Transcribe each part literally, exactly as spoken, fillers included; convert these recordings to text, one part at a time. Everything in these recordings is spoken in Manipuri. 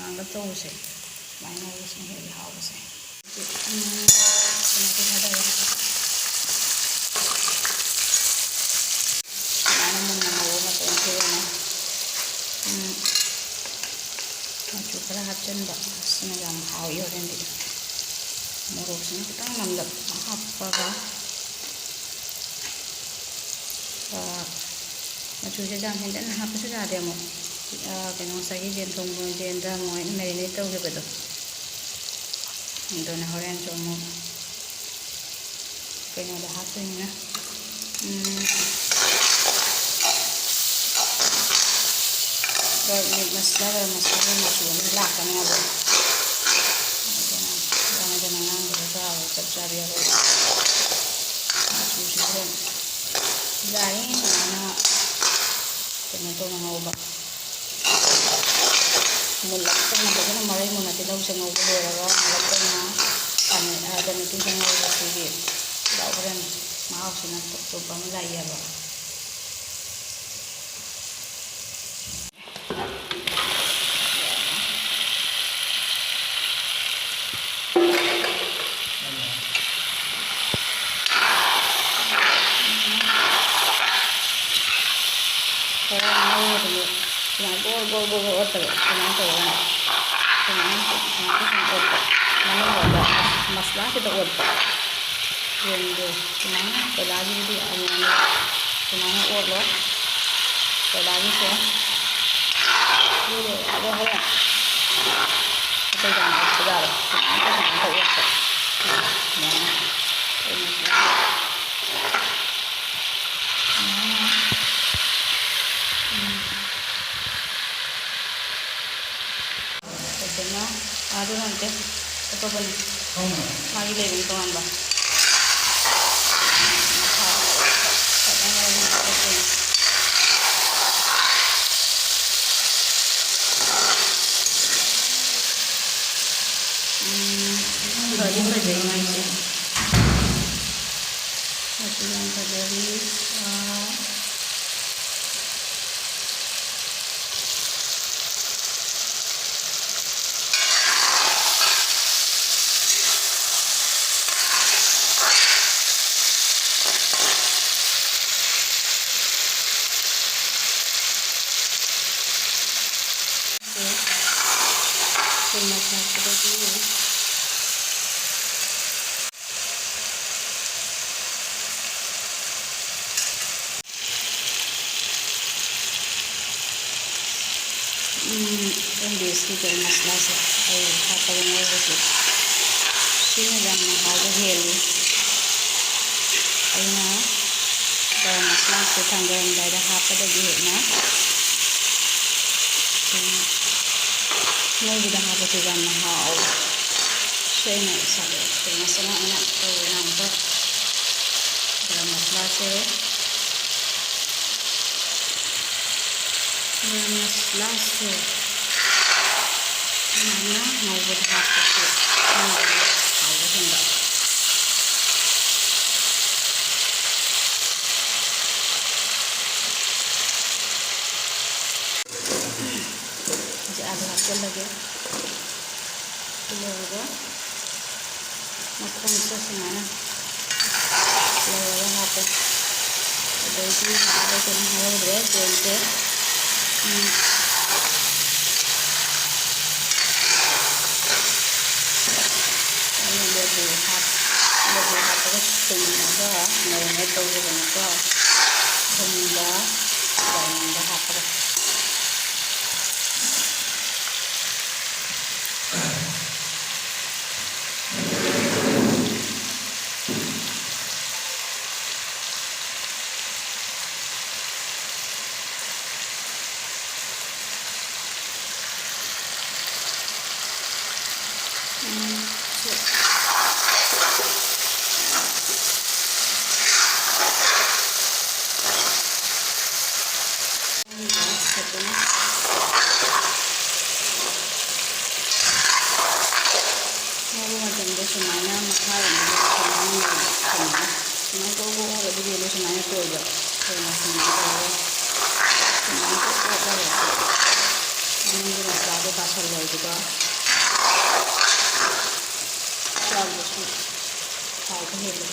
ꯉꯥꯡꯂꯞ ꯇꯧꯕꯁꯦ ꯁꯨꯃꯥꯏꯅ ꯉꯧꯕꯁꯤꯅ ꯍꯦꯜꯂꯤ ꯍꯥꯎꯕꯁꯦ꯫ ꯎꯝ, ꯀꯩꯅꯣꯁꯨ ꯊꯥꯗꯔꯦ꯫ ꯁꯨꯃꯥꯏꯅ ꯃꯨꯟꯅ ꯉꯧꯕ ꯃꯇꯨꯡꯁꯤꯗꯅꯦ, ꯎꯝ, ꯃꯆꯨ ꯈꯔ ꯍꯥꯞꯆꯤꯟꯕ꯫ ꯑꯁꯤꯅ ꯌꯥꯝ ꯍꯥꯎꯏ ꯍꯣꯔꯦꯟꯗꯤ꯫ ꯃꯣꯔꯣꯛꯁꯤꯅ ꯈꯤꯇꯪ ꯅꯝꯂꯞ ꯍꯥꯞꯄꯒ, ꯑ, ꯃꯆꯨꯁꯦ ꯌꯥꯝ ꯍꯦꯟꯖꯟꯅ ꯍꯥꯞꯄꯁꯨ ꯌꯥꯗꯦ ꯑꯃꯨꯛ꯫ ꯑ, ꯀꯩꯅꯣ, ꯉꯁꯥꯏꯒꯤ ꯌꯦꯟ ꯊꯣꯡꯕ, ꯌꯦꯟꯗ ꯑꯃꯨꯛ ꯑꯩꯅ marinate ꯇꯧꯈꯤꯕꯗꯣ, ꯑꯗꯨꯅ ꯍꯣꯔꯦꯟꯁꯨ ꯑꯃꯨꯛ ꯀꯩꯅꯣꯗ ꯍꯥꯞꯇꯣꯏꯅꯤꯅ, ꯎꯝ, ꯒꯔꯝ ꯃꯁꯂꯥ, ꯒꯔꯝ ꯃꯁꯂꯥꯒꯤ ꯃꯆꯨ ꯑꯃ ꯂꯥꯛꯀꯅꯦꯕ꯫ ꯑꯗꯨꯅ ꯌꯥꯝ ꯍꯦꯟꯖꯟꯅ ꯉꯥꯡꯕꯗꯣ ꯆꯥꯕ ꯆꯞ ꯆꯥꯕꯤ ꯑꯩꯈꯣꯏ ꯃꯆꯨꯁꯤꯁꯨ ꯌꯥꯔꯤ ꯁꯨꯃꯥꯏꯅ ꯀꯩꯅꯣ ꯇꯧꯅ ꯉꯧꯕ꯫ ꯃꯨꯜꯂꯞ ꯇꯧꯅ ꯐꯖꯅ ꯃꯔꯩ ꯃꯨꯟꯅ ꯇꯤꯜꯍꯧꯁꯦ ꯉꯧꯕ ꯂꯣꯏꯔꯒ ꯃꯨꯜꯂꯞ ꯇꯧꯅ ꯈꯥꯃꯦꯟ, ꯑ, ꯀꯩꯅꯣ, ꯇꯤꯜꯍꯧ ꯉꯧꯕꯁꯤꯒꯤ ꯍꯣꯔꯦꯟ ꯃꯍꯥꯎꯁꯤꯅ ꯇꯣꯞ ꯇꯣꯞꯄ ꯑꯃ ꯂꯥꯛꯑꯦꯕ꯫ ꯈꯔ ꯉꯧꯔꯒꯅꯦ ꯁꯨꯃꯥꯏꯅ ꯒꯣꯜ ꯒꯣꯜ ꯒꯣꯜ ꯒꯣꯜ ꯑꯣꯠꯇꯕ, ꯁꯨꯃꯥꯏꯅ ꯇꯧꯔꯒꯅꯦ ꯁꯨꯃꯥꯏꯅ ꯁꯨꯝ, ꯁꯨꯃꯥꯏꯅ ꯁꯨꯝ ꯑꯣꯠꯄ꯫ ꯃꯅꯨꯡꯗ ꯃꯁꯂꯥꯁꯤꯗ ꯑꯣꯠꯄ꯫ ꯌꯦꯟꯗꯣ ꯁꯨꯃꯥꯏꯅ ꯀꯣꯏꯂꯥꯒꯤꯗꯤ ꯑꯃꯨꯛ ꯁꯨꯃꯥꯏꯅ ꯑꯣꯠꯂꯣ꯫ ꯀꯣꯏꯂꯥꯒꯤꯁꯦ ꯁꯤ ꯂꯣꯏꯔꯒ ꯍꯣꯔꯦꯟ ꯑꯇꯩ ꯀꯥꯟꯗ ꯑꯣꯠꯄ ꯌꯥꯔꯦ꯫ ꯁꯨꯃꯥꯏꯅ ꯁꯨꯃꯥꯏꯅ ꯑꯣꯠꯄ꯫ ꯁꯨꯃꯥꯏꯅ ꯑꯩꯅ ꯁꯨꯃꯥꯏꯅ ꯐꯖꯅ, ꯑꯗꯨ ꯅꯠꯇꯦ, ꯑꯇꯣꯞꯄꯅꯤ꯫ ꯃꯥꯒꯤ ꯂꯩꯕꯅꯤ ꯇꯣꯉꯥꯟꯕ꯫ ꯎꯝ, ꯐꯗꯤ ꯐꯖꯩ ꯃꯥꯏꯁꯦ꯫ ꯃꯆꯨ ꯌꯥꯝ ꯐꯖꯔꯤ꯫ ꯑꯥ, ꯃꯁꯂꯥꯁꯤꯗꯒꯤ ꯎꯝ, ꯑꯦꯝ ꯕꯤ ꯑꯦꯁꯀꯤ ꯒꯔꯝ ꯃꯁꯂꯥꯁꯦ ꯑꯩ ꯍꯥꯞꯄꯒ ꯉꯧꯕꯁꯦ ꯁꯤꯅ ꯌꯥꯝꯅ ꯍꯥꯎꯕ ꯍꯦꯜꯂꯤ꯫ ꯑꯩꯅ ꯒꯔꯝ ꯃꯁꯂꯥꯁꯦ ꯊꯥꯡꯗꯔꯝꯗꯥꯏꯗ ꯍꯥꯞꯄꯗꯒꯤ ꯍꯦꯟꯅ ꯑꯩꯈꯣꯏꯅ ꯉꯧꯕꯗ ꯍꯥꯞꯄꯁꯦ ꯌꯥꯝꯅ ꯍꯥꯎꯋꯦ꯫ ꯁꯤ ꯑꯩꯅ ꯏꯁꯥꯗ ꯑꯦꯛꯁꯄꯤꯔꯤꯌꯦꯟꯁ ꯑꯃ ꯑꯣꯏꯅ ꯇꯧꯕ ꯉꯝꯕ ꯒꯔꯝ ꯃꯁꯂꯥꯁꯦ ꯒꯔꯝ ꯃꯁꯂꯥꯁꯦ ꯁꯨꯃꯥꯏꯅ ꯉꯧꯕꯗ ꯍꯥꯞꯄꯁꯦ ꯉꯧꯕꯗ ꯍꯥꯎꯕ ꯍꯦꯟꯕ꯫ ꯍꯧꯖꯤꯛ ꯑꯥꯂꯨ ꯍꯥꯞꯆꯤꯜꯂꯒꯦ꯫ ꯑꯗꯨ ꯂꯣꯏꯔꯒ ꯃꯈꯣꯡꯁꯦ ꯁꯨꯃꯥꯏꯅ ꯂꯧꯔꯒ ꯍꯥꯞꯄꯦ꯫ ꯑꯗꯩꯗꯤ ꯍꯥꯞꯄꯒ ꯑꯗꯨꯝ ꯉꯧꯔꯦ ꯌꯦꯟꯁꯦ꯫ ꯎꯝ꯫ ꯑꯩꯅ ꯂꯦꯕꯨ ꯍꯥꯞ-, ꯂꯦꯕꯨ ꯍꯥꯞꯄꯒ ꯁꯨꯝꯃꯒ ꯃꯦꯔꯤꯅꯦꯠ ꯇꯧꯈꯤꯕꯅꯤꯀꯣ꯫ ꯊꯨꯝꯒ ꯆꯅꯝꯒ ꯍꯥꯞꯄꯒ꯫ ꯉꯧꯕ ꯃꯇꯝꯗ ꯁꯨꯃꯥꯏꯅ ꯃꯈꯥꯔꯣꯝꯗ ꯁꯨꯃꯥꯏꯅ ꯉꯧꯕ, ꯁꯨꯃꯥꯏꯅ꯫ ꯁꯨꯃꯥꯏꯅ ꯀꯣꯛ ꯀꯣꯛ ꯉꯧꯔꯗꯤ ꯌꯦꯜꯂꯣ ꯁꯨꯃꯥꯏꯅ ꯇꯣꯏꯕ꯫ ꯁꯨꯃꯥꯏꯅ ꯁꯨꯃꯥꯏꯅ ꯇꯧꯔꯒ ꯁꯨꯃꯥꯏꯅ ꯀꯣꯛ ꯀꯣꯛ ꯉꯧꯔꯒ ꯃꯅꯨꯡꯒꯤ ꯃꯁꯂꯥꯗꯣ ꯇꯥꯁꯜꯂꯣꯏꯕꯀꯣ꯫ ꯆꯥꯕꯗꯁꯨ ꯍꯥꯎꯕ ꯍꯦꯜꯂꯦ꯫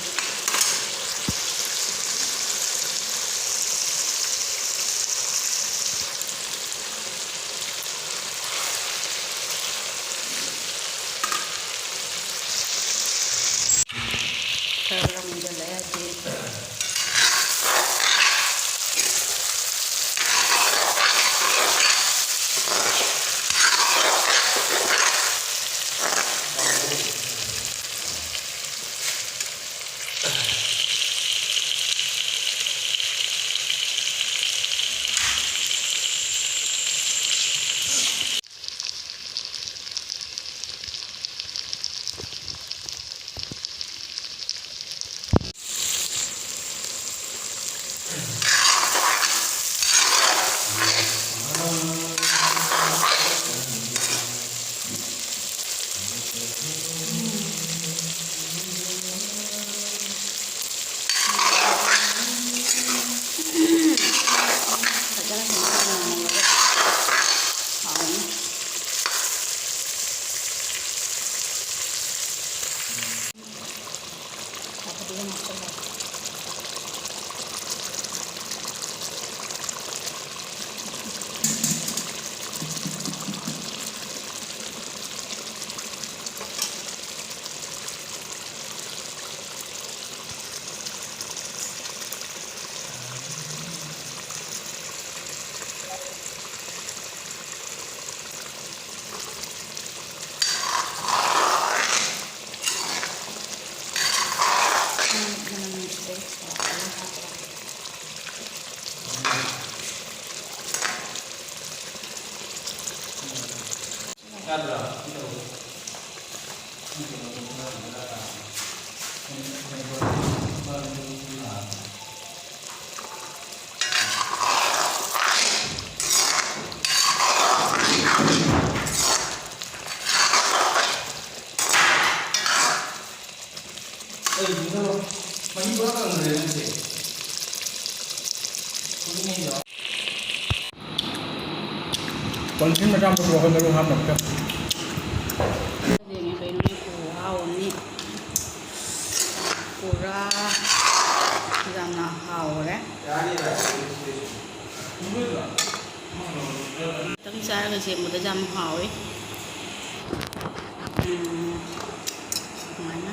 ꯄꯣꯂꯤꯊꯤꯟ ꯃꯆꯥ ꯑꯃ ꯄꯨꯊꯣꯛꯑꯒ ꯃꯔꯨ ꯍꯥꯞꯅꯕ꯫ ꯌꯦꯡꯉꯦ ꯀꯩꯅꯣꯅꯦ, ꯈꯨꯍꯥꯎ ꯑꯃꯅꯤ꯫ ꯄꯨꯔꯥ ꯌꯥꯝꯅ ꯍꯥꯎꯔꯦ꯫ ꯈꯤꯇꯪ ꯆꯥꯔꯒ ꯁꯦꯝꯕꯗ ꯌꯥꯝ ꯍꯥꯎꯋꯤ꯫ ꯎꯝ, ꯁꯨꯃꯥꯏꯅ꯫